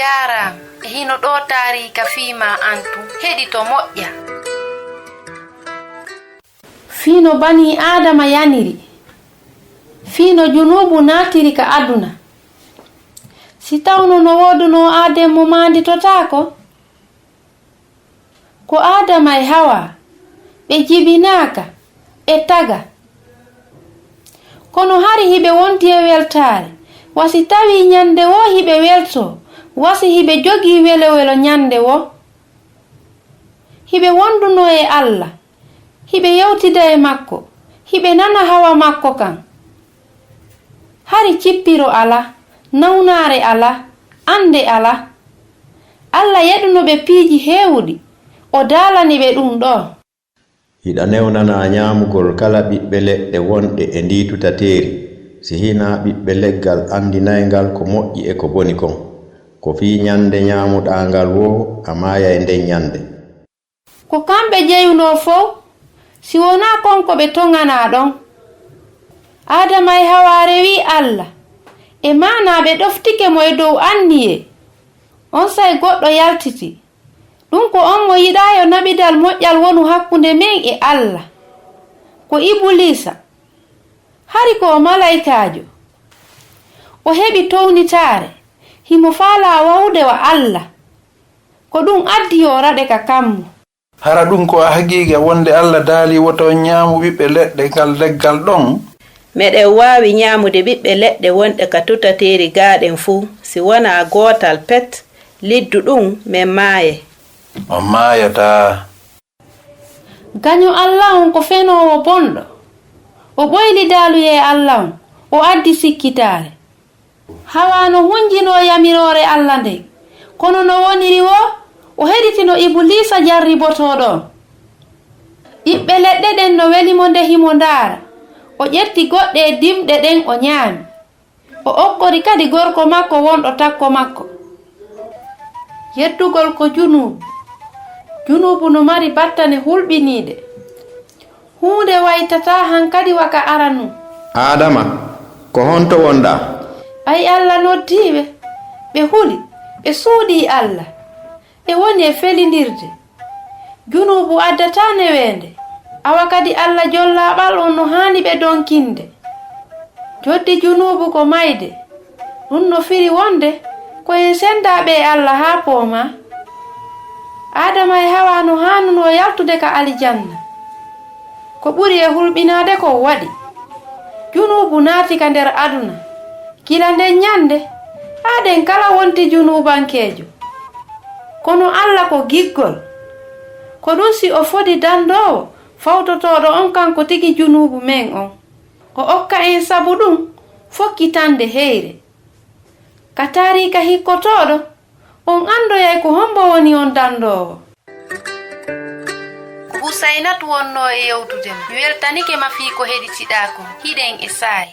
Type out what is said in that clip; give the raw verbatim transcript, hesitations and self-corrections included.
Jaaraama. E hino ɗoo taariika fii maa an tun. Heɗito moƴƴa. Fii no banii Aadama yaniri. Fii no junuubu naatiri ka aduna. Si tawno no woodunoo aaden mo maanditotaako? Ko Aadama e Hawaa, ɓe jibinaaka, ɓe taga. Kono hari hiɓe wondi e weltaare, wa si tawii ɲande woo hiɓe weltoo, wa si hiɓe jogii welowelo ɲande woo. Hiɓe wondunoo e Alla, hiɓe yewtida e makko, hiɓe nana hawa makko kan. Hari cippiro alaa, nawnaare alaa, annde alaa. Alla yeɗuno ɓe piiji heewuɗi, o daalani ɓe ɗun ɗoo. Hiɗa newnanaa ɲaamugol kala ɓiɓɓe leɗɗe wonɗe e ndii tutateeri, si hinaa ɓiɓɓe leggal anndinayngal ko moƴƴi e ko boni kon. Ko fii ɲande ɲaamuɗaa ngal woo, a maayay nden ɲande. Ko kamɓe jeyunoo fow, si wonaa kon ko ɓe toŋanaa ɗon. Aadama e Hawaa rewii Alla, e maanaa ɓe ɗoftike mo e dow anniyee. Onsay goɗɗo yaltiti. Ɗun ko on mo yiɗaa yo naɓidal moƴƴal wonu hakkunde men e Alla. Ko Ibuliisa. Hari ko o malaykaajo. O heɓi townitaare, himo faalaa wawude wa Alla. Ko ɗun addi yo o raɗe ka kammu. Hara ɗun ko a haqiiqa wonde Alla daalii wota on ɲaamu ɓiɓɓe leɗɗe ngal leggal ɗon? Meɗen waawi ɲaamude ɓiɓɓe leɗɗe wonɗe ka tutateeri gaa ɗen fow, si wonaa gootal pet, liddu ɗun, men maayay. On maayataa. Gaɲo Alla on ko fenoowo bonɗo. O ɓoyli daaluyee Alla on, o addi sikkitaare. Hawaa no hunjinoo yamiroore Alla nden, kono no woniri woo, o heɗiti no Ibuliisa jarribotooɗo on. Ɓiɓɓe leɗɗe ɗen no weli mo nde himo ndaara, o ƴetti goɗɗe e dimɗe ɗen o ɲaami. O okkori kadi gorko makko wonɗo takko makko. Yeddugol ko junuubu. Junuubu no mari battane hulɓiniiɗe. Huunde waytataa hankadi wa ka aranun. Aadama, ko honto wonɗaa? Ɓay Alla noddii ɓe, ɓe huli, ɓe suuɗii Alla. Ɓe woni e felindirde. Junuubu addataa neweende. Awa kadi Alla jollaaɓal on no haani ɓe donkinde. Joddi junuubu ko mayde. Ɗun no firi wonde ko en sendaaɓe e Alla haa poomaa. Aadama e Hawaa no haanunoo yaltude ka alijanna. Ko ɓuri e hulɓinaade kon waɗi. Junuubu naati ka nder aduna. Gila nden ɲande, aaden kala wonti junuubankeejo. Kono Alla ko giggol. Ko ɗun si o fodi dandoowo fawtotooɗo on kanko tigi junuubu men on. O okka en sabu ɗun fokkitande heyre. Ka taariika hikkotooɗo, on andoyay ko hombo woni on dandoowo. Ko Husaynatu wonnoo e yewtude ma. Mi weltanike ma fii ko heɗitiɗaa kon. Hiɗen e saa'i.